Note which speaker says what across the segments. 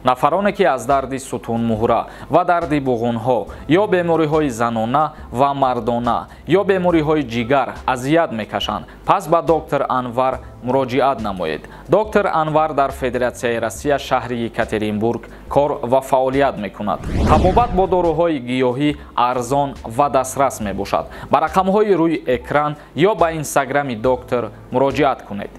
Speaker 1: Нафароне ки аз дарди сутунмуҳра ва дарди буғунҳо ё бемориҳои занона ва мардона ё бемориҳои ҷигар азият мекашанд, пас ба доктор Анвар муроҷиат намоед. Доктор Анвар дар Федератсияи Россия, шаҳри Екатеринбург кор ва фаъолият мекунад. Табобат бо доруҳои гиёҳӣ арзон ва дастрас мебошад. Ба рақамҳои рӯи экран ё ба инстаграми доктор муроҷиат кунед.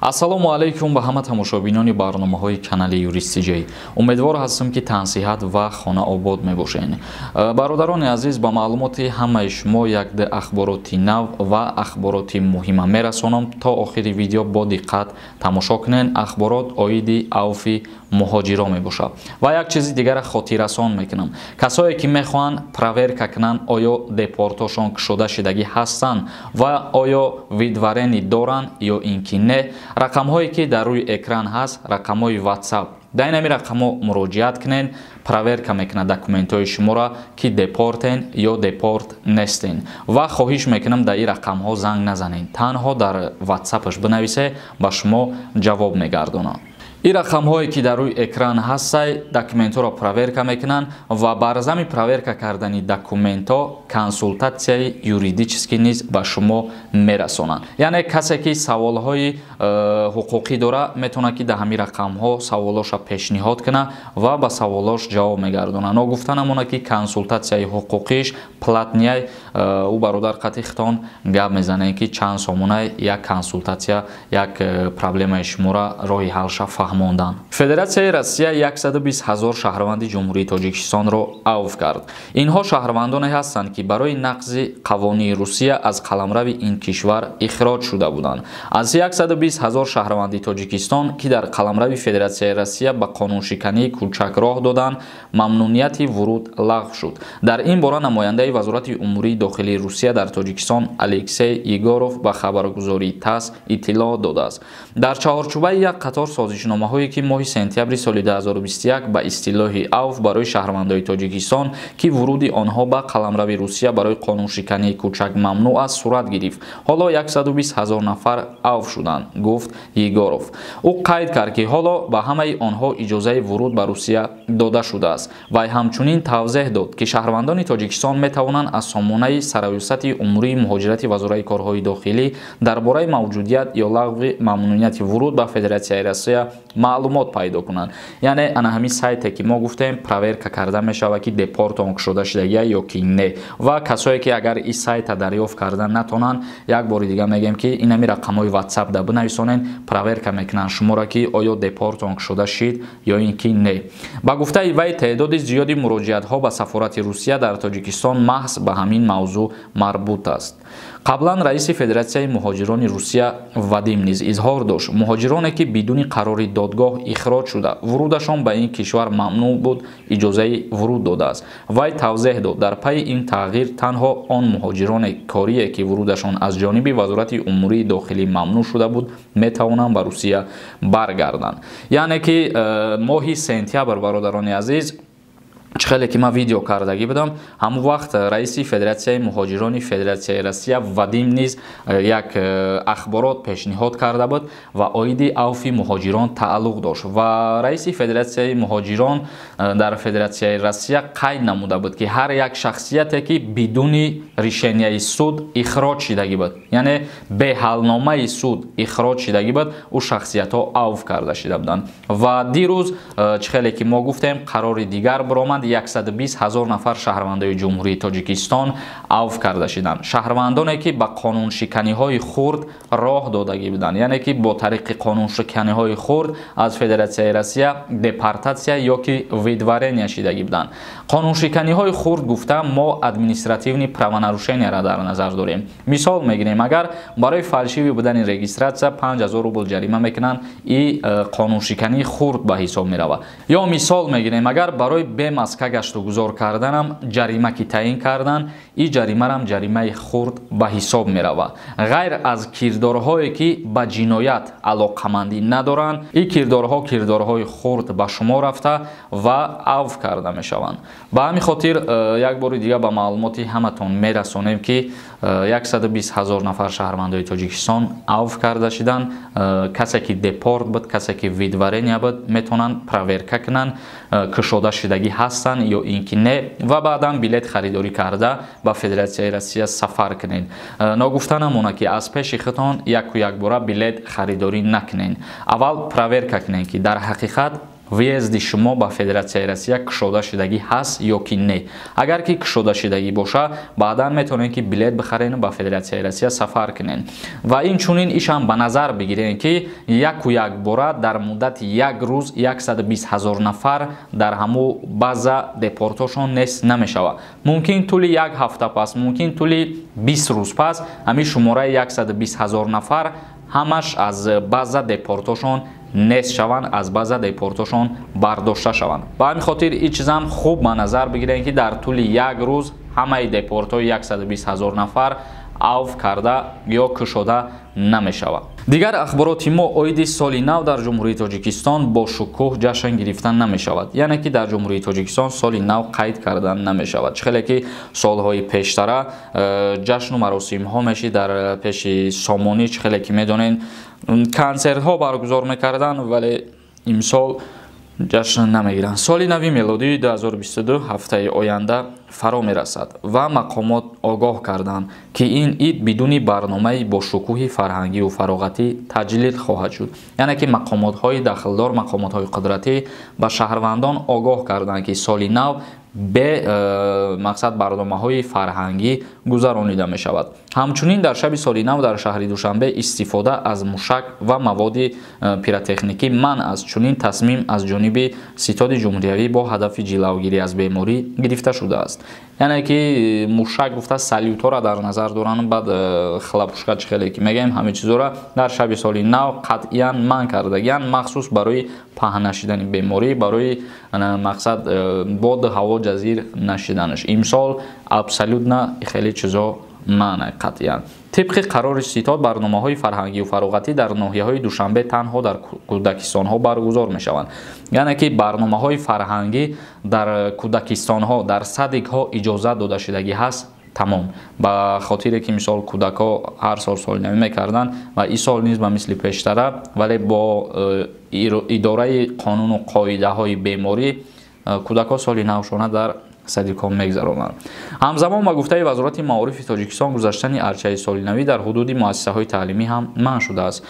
Speaker 1: Ассалому алайкум ба ҳама тамошобинони барномаҳои канали Юрист Тиҷей. Умедвор ҳастам, ки тансиҳат ва хонаобод мебошед. Бародарони азиз, ба маълумоти ҳамаи шумо як ду ахбороти нав ва ахбороти муҳима мерасонам. То охири видео бо диққат тамошо кунед. Ахборот оиди авфи муҳоҷиро мебошад. Ва як чизи дигара хотиррасон мекунам. Касое ки мехоҳанд проверка кунанд, оё депортошон кушода шидагӣ ҳастанд ва оё выдворение доранд ё ин ки не, рақамҳое ки дар рӯи экран ҳаст, рақамҳои WhatsApp. Дар ин ҳамин рақамҳо муроҷиат кунед, проверка мекунад документҳои шуморо, ки депортен ё депорт нестен. Ва хоҳиш мекунам, дар ин рақамҳо занг назанед, танҳо дар WhatsApp-аш бинависе, ба шумо ҷавоб мегардонад. Ин рақамҳое ки дар рӯи экран ҳастай, документҳоро проверка мекунанд ва бар зами проверка кардани документҳо консултатсияи юридическӣ низ ба шумо мерасонанд. Яъне касе ки саволҳои ҳуқуқӣ дора, метавонад ки дар ҳамин рақамҳо саволоша пешниҳод кунад ва ба саволош ҷавоб мегардонанд. Ногуфта намонад, ки консултатсияи ҳуқуқиш платный, ӯ бародар қати хитон гап мезанед, ки чанд сомона як консултатсия, як проблемаи шуморо роҳи ҳалша фаҳм мондан. Федератсияи Россия 120 ҳазор шаҳрванди Ҷумҳурии Тоҷикистонро авф кард. Инҳо шаҳрвандоне ҳастанд, ки барои нақзи қавонии Русия аз қаламрави ин кишвар ихроҷ шуда буданд. Аз 120 ҳазор шаҳрванди Тоҷикистон, ки дар қаламрави Федератсияи Россия ба қонуншикании кӯчак роҳ доданд, мамнунияти вуруд лағв шуд. Дар ин бора намояндаи Вазорати умурии дохилии Русия дар Тоҷикистон Алексей Егоров ба хабаргузории ТАСС иттилоъ додааст. Дар чаҳорчӯбаи як қатор созишномаҳое ки моҳи сентябри соли 2021 ба истилоҳи авф барои шаҳрвандони Тоҷикистон, ки вуруди онҳо ба қаламрави Русия барои қонуншикании кӯчак мамнӯъ аст, сурат гирифт, ҳоло 120 ҳазор нафар авф шуданд, гуфт Егоров. Ӯ қайд кард, ки ҳоло ба ҳамаи онҳо иҷозаи вуруд ба Русия дода шудааст. Вай ҳамчунин тавзеҳ дод, ки шаҳрвандони Тоҷикистон метавонанд аз сомонаи Сараёсати умурии муҳоҷирати Вазорати корҳои дохилӣ дар бораи мавҷудият ё лағви мамнуияти вуруд ба Федератсияи Россия маълумот пайдо кунанд. Яъне ана ҳамин сайте ки мо гуфтем, проверка карда мешавад, ки депортон кушода шудагия ё ки не. Ва касое ки агар ин сайта дарёфт карда натонанд, як бори дига мегӯем, ки ин ҳамин рақамҳои WhatsApp да бинависонед, проверка мекунанд шуморо, ки оё депортон кушода шид ё ин ки не. Ба гуфтаи вай, теъдоди зиёди муроҷиатҳо ба сафорати Русия дар Тоҷикистон маҳз ба ҳамин мавзӯъ марбут аст. Қаблан раиси Федератсияи муҳоҷирони Русия Вадим низ изҳор дошт, муҳоҷироне ки бидуни қарори додгоҳ ихроҷ шуда, вурудашон ба ин кишвар мамнӯъ буд, иҷозаи вуруд додааст. Вай тавзеҳ дод, дар пайи ин тағйир танҳо он муҳоҷироне корие ки вурудашон аз ҷониби Вазорати умурии дохилӣ мамнӯъ шуда буд, метавонанд ба Русия баргарданд. Яъне ки моҳи сентябр, бародарони азиз, чӣ хеле ки ман видео кардагӣ будам, ҳамон вақт раиси Федератсияи муҳоҷирони Федератсияи Россия Вадим низ як ахборот пешниҳод карда буд ва оиди авфи муҳоҷирон тааллуқ дошт. Ва раиси Федератсияи муҳоҷирон дар Федератсияи Россия қайд намуда буд, ки ҳар як шахсияте ки бидуни решенияи суд ихроҷ шидагӣ буд, яъне беҳалномаи суд ихроҷ шидагӣ буд, ӯ шахсиятҳо авф карда шида буданд. Ва дирӯз, чӣ хеле ки мо гуфтем, қарори дигар баромад, 120 ҳазор нафар шаҳрвандои Ҷумҳурии Тоҷикистон авф карда шиданд. Шаҳрвандоне ки ба қонуншиканиҳои хурд роҳ додагӣ буданд, яъне ки бо тариқи қонуншиканиҳои хурд аз Федератсияи Россия депортатсия ё ки выдворение шидагӣ буданд. Қонуншиканиҳои хурд гуфта мо административный правонарушенияро дар назар дорем. Мисол мегирем, агар барои фальшивый будани регистратсия 5000 рубл ҷарима мекунанд, и қонуншикании хурд ба ҳисоб меравад. Ё мисол мегирем, агар барои бемаска гаштугузор карданам ҷарима ки таъин кардан, и ҷаримарам ҷаримаи хурд ба ҳисоб меравад. Ғайр аз кирдорҳое ки ба ҷиноят алоқамандӣ надоранд, и кирдорҳо кирдорҳои хурд ба шумо рафта ва авф карда мешаванд. Ба ҳамин хотир як бори дига ба маълумоти ҳаматон мерасонем, ки 120 ҳазор нафар шаҳрвандои Тоҷикистон авф карда шиданд. Касе ки депорт буд, касе ки выдворения буд, метавонанд проверка кунанд, кушода шидагӣ ҳастанд ё ин ки не, ва баъдан билет харидорӣ карда ба Федератсияи Россия сафар кунед. Ногуфта намонад, ки аз пеши худтон яку якбора билет харидорӣ накунед. Аввал проверка кунед, ки дар ҳақиқат въезди шумо ба Федератсияи Россия кушода шидагӣ ҳаст ё ки не. Агар ки кушода шидагӣ боша, баъдан метавонед, ки билет бихаред, ба Федератсияи Россия сафар кунед. Ва инчунин ишам ба назар бигиред, ки яку якбора дар муддати як рӯз 120 ҳазор нафар дар ҳамун база депортошон нест намешавад. Мумкин тӯли як ҳафта пас, мумкин тӯли 20 рӯз пас ҳамин шумораи 120 ҳазор нафар ҳамаш аз база депортошон нест шаванд, аз база депортошон бардошта шаванд. Ба ҳамин хотир ин чизам хуб ба назар бигирем, ки дар тӯли як рӯз ҳамаи депортҳои 120 ҳазор нафар авф карда ё кушода намешавад. Дигар ахбороти мо оиди соли нав дар Ҷумҳурии Тоҷикистон бо шукӯҳ ҷашн гирифта намешавад. Яъне ки дар Ҷумҳурии Тоҷикистон соли нав қайд карда намешавад. Чӣ хеле ки солҳои пештара ҷашну маросимҳо мешид дар пеши Сомонӣ, чӣ хеле ки медонед, консертҳо баргузор мекарданд, вале имсол ҷашн намегиранд. Соли нави мелодии 2022 ҳафтаи оянда фаро мерасад ва мақомот огоҳ карданд, ки ин ид бидуни барномаи бошукӯҳи фарҳангию фароғатӣ таҷлил хоҳад шуд. Яъне ки мақомотҳои дахлдор, мақомотҳои қудратӣ ба шаҳрвандон огоҳ карданд, ки соли нав бе мақсад барномаҳои фарҳангӣ гузаронида мешавад. Ҳамчунин дар шаби соли нав дар шаҳри Душанбе истифода аз мушак ва маводи пиротехникӣ манъ аст. Чунин тасмим аз ҷониби Ситоди ҷумҳуриявӣ бо ҳадафи ҷилавгирӣ аз беморӣ гирифта шудааст. Яъне ки мушак гуфта салютҳоро дар назар доранд, баъд хлопушка, чӣ хеле ки мегӯем, ҳамин чизҳоро дар шаби соли нав қатъиян манъ кардагиянд, махсус барои паҳн нашидани беморӣ, барои мақсад боду ҳаво ҷазир нашиданаш. Имсол абсолютно хеле чизо манъ қатъиян. Тибқи қарори ситод, барномаҳои фарҳангию фароғатӣ дар ноҳияҳои Душанбе танҳо дар кӯдакистонҳо баргузор мешаванд. Яъне ки барномаҳои фарҳангӣ дар кӯдакистонҳо, дар садикҳо иҷозат дода шудагӣ ҳаст, тамом. Ба хотире ки мисол кӯдакҳо ҳар сол солинавӣ мекарданд ва ин сол низ ба мисли пештара, вале бо идораи қонуну қоидаҳои беморӣ кӯдакҳо соли навшона дар садикҳо мегузаронанд. Ҳамзамон ба гуфтаи Вазорати маорифи Тоҷикистон, гузаштани арчаи солинавӣ дар ҳудуди муассисаҳои таълимӣ ҳам манъ шудааст.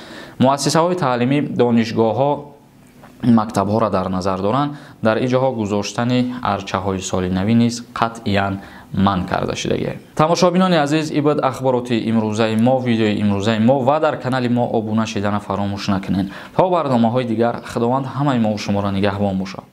Speaker 1: Муассисаҳои таълимӣ, донишгоҳҳо, мактабҳоро дар назар доранд. Дар ин ҷоҳо гузоштани арчаҳои солинавӣ низ қатъиян манъ карда шудагӣ. Тамошобинони азиз, ин буд ахбороти имрӯзаи мо, видеои имрӯзаи мо ва дар канали мо обуна шидана фаромӯш накунед. То барномаҳои дигар Худованд ҳамаи мо шуморо нигаҳбон бошад.